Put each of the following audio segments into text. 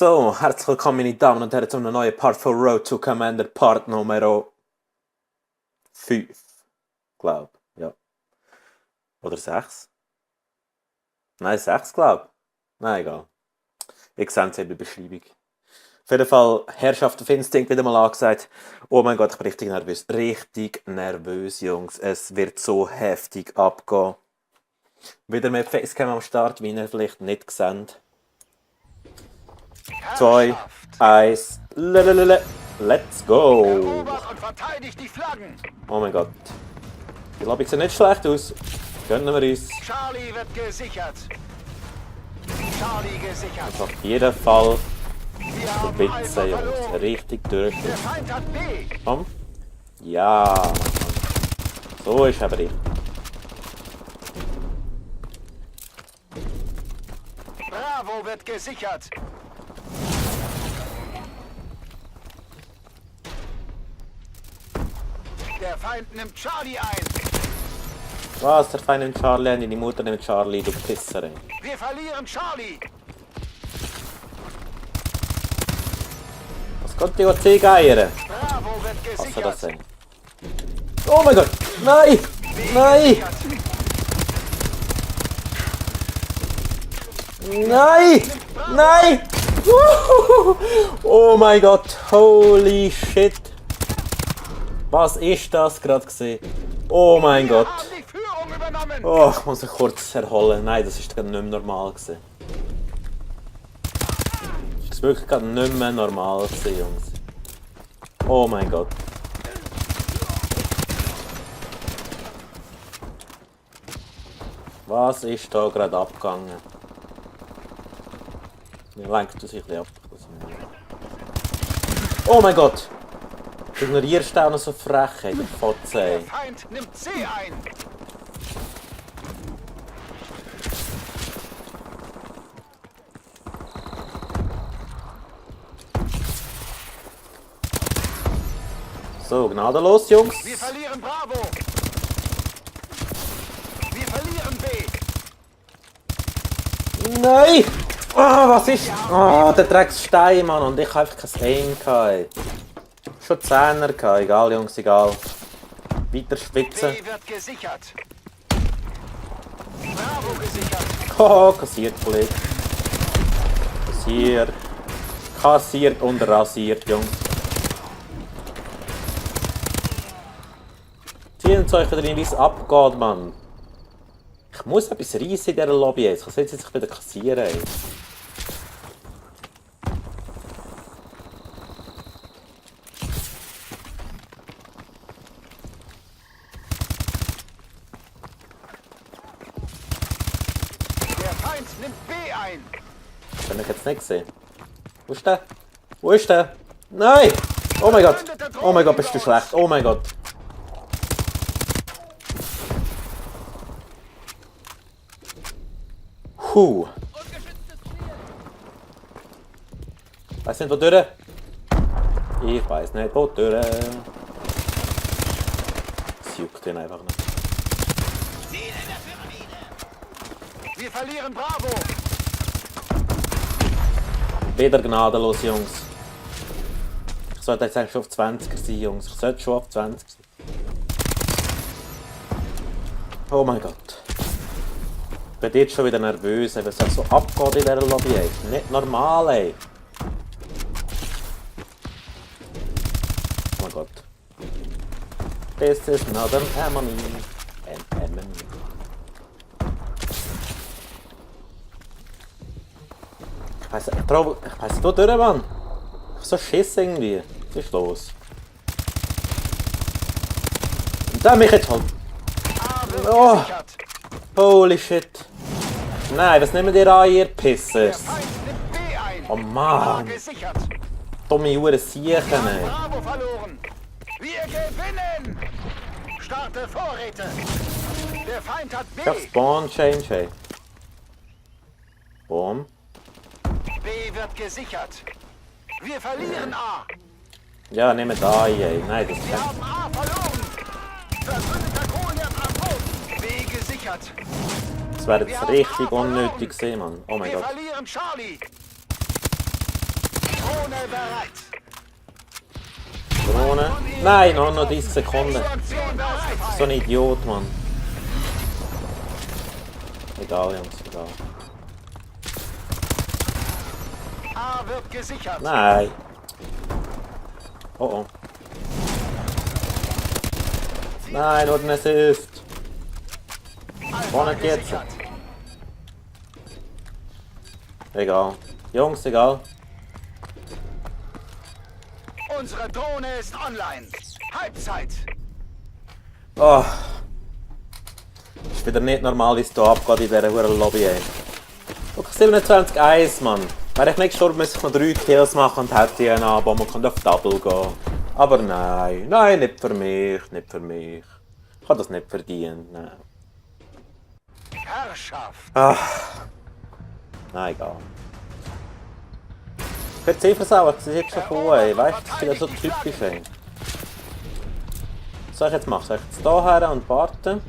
So, herzlich willkommen meine Damen und Herren zu einem neuen Part von Road to Commander, Part Nummer 5, glaube ich. Ja. Oder 6? Nein, 6, glaube ich. Nein, egal. Ich sehe es in der Beschreibung. Auf jeden Fall, Herrschaft auf Instinct wieder mal angesagt. Oh mein Gott, ich bin richtig nervös. Richtig nervös, Jungs. Es wird so heftig abgehen. Wieder mit Facecam am Start, wie ihr vielleicht nicht seht. 2, 1, let's go! Erobert und verteidigt die Flaggen! Oh mein Gott. Die Lobby sieht nicht schlecht aus. Gönnen wir uns. Charlie wird gesichert. Charlie gesichert. Auf jeden Fall Wir haben verbitzen, Alpha Jungs. verloren. Richtig durch. Der Feind hat B. Komm. Ja, Mann. So ist aber richtig. Bravo wird gesichert. Der Feind nimmt Charlie ein. Was? Der Feind nimmt Charlie und deine Mutter nimmt Charlie, du Pisser. Ey. Wir verlieren Charlie. Was kommt die OC geiern? Bravo wird Was soll gesichert. das sein? Oh mein Gott! Nein! B Nein! gesichert. Nein! Nein! Oh mein Gott! Holy shit! Was ist das gerade gesehen? Oh mein Wir Gott! haben die Führung übernommen. Oh, ich muss mich kurz erholen. Nein, das ist gerade nicht mehr normal gewesen. Das ist wirklich gerade nicht mehr normal gewesen, Jungs. Oh mein Gott. Was ist da gerade abgegangen? Ja, lenkt das ein bisschen ab. Oh mein Gott! Du ignorierst auch noch so frech, ey, der Fotze, Der ey. Feind nimmt C ein. So, gnadenlos, Jungs. Wir verlieren Bravo. Wir verlieren B. Nein! Ah, was ist? Ah, der Drecksstein, Mann. Und ich habe einfach kein Aim gehabt. Schon 10er gehabt. Egal, Jungs, egal. Weiter spitzen. B wird gesichert. Bravo gesichert. Oh, kassiert, Kollege. Kassiert. Kassiert und rasiert, Jungs. Ziehen euch wieder rein, wie es abgeht, Mann. Ich muss etwas reissen in dieser Lobby jetzt. Ich kann jetzt sich wieder kassieren, ey. Der Feind nimmt B ein. Das habe ich jetzt nicht gesehen. Wo ist der? Wo ist der? Nein! Oh mein Gott! Oh mein Gott, bist du schlecht! Oh mein Gott! Huh! Weiss nicht, wo durch? Ich weiss nicht, wo durch. Es juckt ihn einfach nicht. Wir verlieren Bravo. Wieder gnadenlos, Jungs. Ich sollte jetzt eigentlich schon auf 20er sein, Jungs. Ich sollte schon auf 20 sein. Oh mein Gott. Ich bin jetzt schon wieder nervös, weil es auch so abgeht in dieser Lobby. Ey. Nicht normal, ey. Oh mein Gott. This is not an enemy. An enemy. Ich weiss nicht, durch, Mann. Ich hab so Schiss irgendwie. Was ist los? Und dann mich jetzt halt. A wird Oh. gesichert. Holy shit. Nein, was nehmen ihr an, ihr Der Pissers? Feind nimmt B ein. Oh A Mann. gesichert. Dumme Uhren Siechen, Wir haben ey. Bravo verloren. Wir gewinnen. Starte Vorräte. Der Feind hat B. Ich hab Spawn Change, ey. Boom. B wird gesichert. Wir verlieren A. Ja, nehmt an, ey. Nein, das Wir kann. haben A verloren. Verbündeter Goliath am Boden. B gesichert. Das wäre jetzt richtig unnötig gewesen, Mann. Oh mein Wir Gott. verlieren Charlie. Drohne bereit. Drohne. Nein, noch 30 Sekunden. Funktion bereit. So ein Idiot, Mann. Egal, Jungs, egal. A wird gesichert. Nein. Oh oh. Nein, nur ein Assist. Alpha Vorne geht's. gesichert. Egal. Jungs, egal. Unsere Drohne ist online. Halbzeit. Oh. Ist wieder nicht normal, wie es hier abgeht in dieser verdammten Lobby, ey. Guck, 27-1, Mann. Wäre ich nicht gestorben, müsste ich noch 3 Kills machen und hätte einen ab, wo man kann auf Double gehen. Aber nein, nein, nicht für mich, nicht für mich. Ich habe das nicht verdient, nein. Herrschaft. Nein, egal. Ich werde sie versauen, das ist jetzt schon cool, ey. Weißt du, das ist wieder so typisch, ey. Was soll ich jetzt machen? Soll ich jetzt hier her und warten?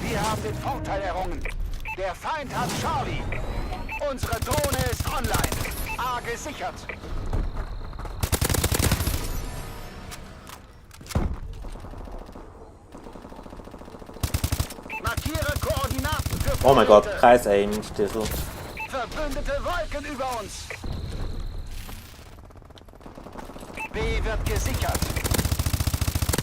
Wir haben den Vorteil errungen. Der Feind hat Charlie. Unsere Drohne ist online. A gesichert. Markiere Koordinaten für Oh mein Gott, Vorräte. kein Aim, Stissel. Verbündete Wolken über uns. B wird gesichert.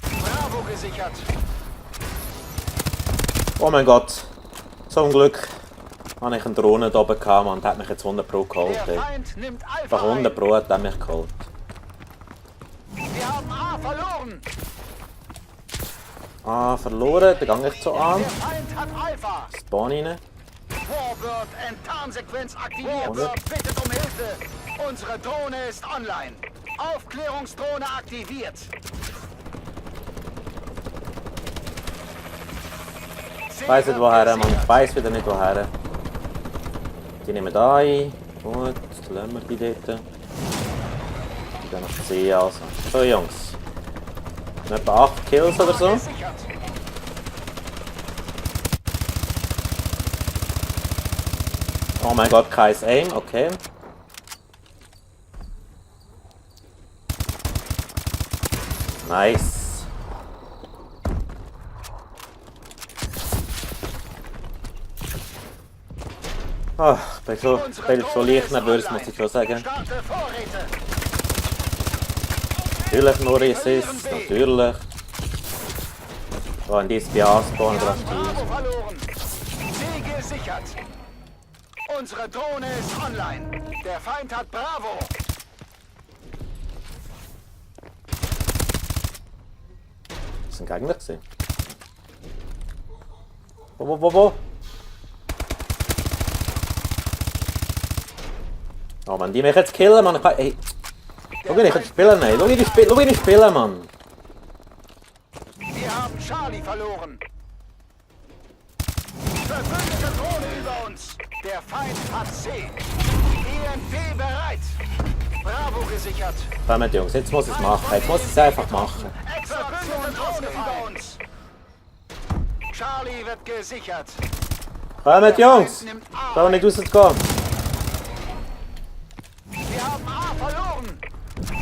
Bravo gesichert. Oh mein Gott. Zum Glück habe ich eine Drohne da oben gehabt, Mann. Der hat mich jetzt 100 Pro geholt, Der ey. Feind nimmt Alpha Einfach 100 ein. Pro hat er mich geholt. Wir haben A verloren. Ah, verloren, dann gehe ich so an. Der Feind hat Alpha. Spawn rein. Warbird Enttarnsequenz aktiviert. Warbird. Warbird bittet um Hilfe. Unsere Drohne ist online. Aufklärungsdrohne aktiviert. Ich weiss nicht woher, Mann. Ich weiss wieder nicht woher. Die nehmen da ein. Gut, dann lassen wir die dort. Die gehen nach C also. So, Jungs. Etwa 8 Kills oder so. Gesichert. Oh mein Gott, kein Aim, okay. Nice. Ah, ich bin so leicht nervös, muss ich schon sagen. Starte Vorräte. Natürlich nur Assist, natürlich. Oh, in dieses BA spawnen Wir drauf haben Bravo verloren. C gesichert. Unsere Drohne ist online. Der Feind hat Bravo. Das sind Gegner gewesen. Wo? Oh Mann, die mich jetzt killen, Mann. Ey, schau, wie ich jetzt spielen, ey. Schau, wie ich spiele, Mann. Wir haben Charlie verloren. Verbündete Drohne über uns. Der Feind hat C. EMP bereit. Bravo gesichert. Kommt, Jungs, jetzt muss ich es machen. Jetzt muss ich es einfach machen. Verbündete Drohne über uns. Charlie wird gesichert. Kommt, Jungs! Schau nicht rauszugehen. Wir haben A verloren.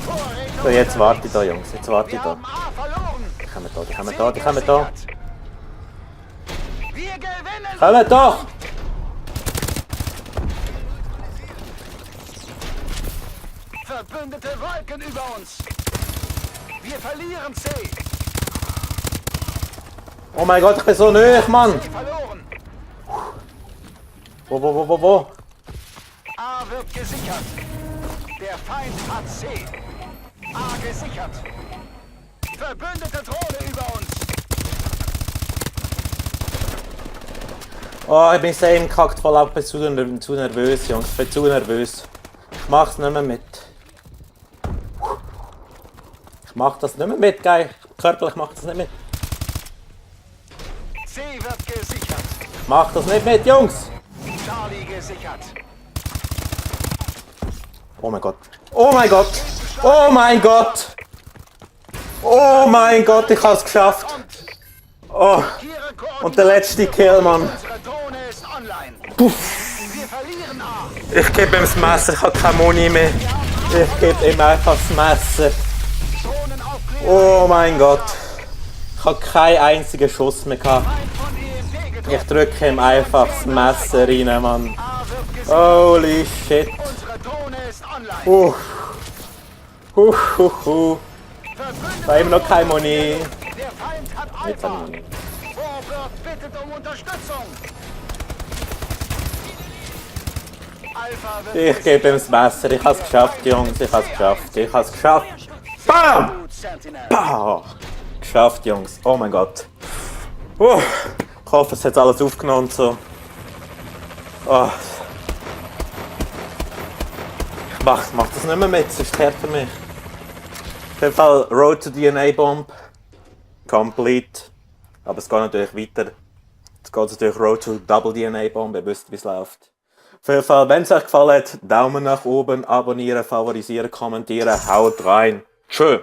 Vorräte So, jetzt warte ich da, Jungs. Jetzt warte ich Wir da. haben A verloren. Die kommen da, die kommen C da, die kommen da. gesichert. Wir gewinnen. Kommt doch! Verbündete Wolken über uns. Wir verlieren C. Oh mein Gott, ich bin so nöch, Mann! C verloren. Wo? A wird gesichert. Der Feind hat C. A gesichert. Verbündete Drohne über uns. Oh, ich bin sehr im Kackt voll ab, ich bin zu nervös, Jungs. Ich bin zu nervös. Ich mach's nicht mehr mit. Ich mach das nicht mehr mit, geil. Körperlich mach das nicht mit. C wird gesichert. Ich mach das nicht mit, Jungs! Charlie gesichert. Oh mein Gott. Oh mein Gott! Oh mein Gott! Oh mein Gott, ich hab's geschafft! Oh! Und der letzte Kill, Mann! Unsere Drohne ist online. Wir verlieren A. Ich gebe ihm das Messer, ich habe keine Muni mehr. Ich gebe ihm einfach das Messer. Drohnenaufklärer. Oh mein Gott. Ich habe keinen einzigen Schuss mehr gehabt. Feind von EMP getroffen. Ich drücke ihm einfach das Messer rein, Mann. A wird gesiegt. Holy shit. Unsere Drohne ist online. Da haben wir noch keine Muni. Der Feind hat Jetzt Alpha. habe ich Muni. Warbird bittet um Unterstützung. Alpha wird Ich gebe ihm das Messer. Ich habe es geschafft, Jungs. Ich habe es geschafft. Ich habe es geschafft. Bam! gut, Sentinel. Bah! Geschafft, Jungs. Oh mein Gott. Ich hoffe, es hat alles aufgenommen und so. Oh. Ich mach das nicht mehr mit, sonst kehrt er mich. Auf jeden Fall Road to DNA Bomb. Complete. Aber es geht natürlich weiter. Jetzt geht es natürlich Road to Double DNA Bomb. Ihr wisst, wie es läuft. Auf jeden Fall, wenn es euch gefallen hat, Daumen nach oben, abonnieren, favorisieren, kommentieren. Haut rein. Tschö.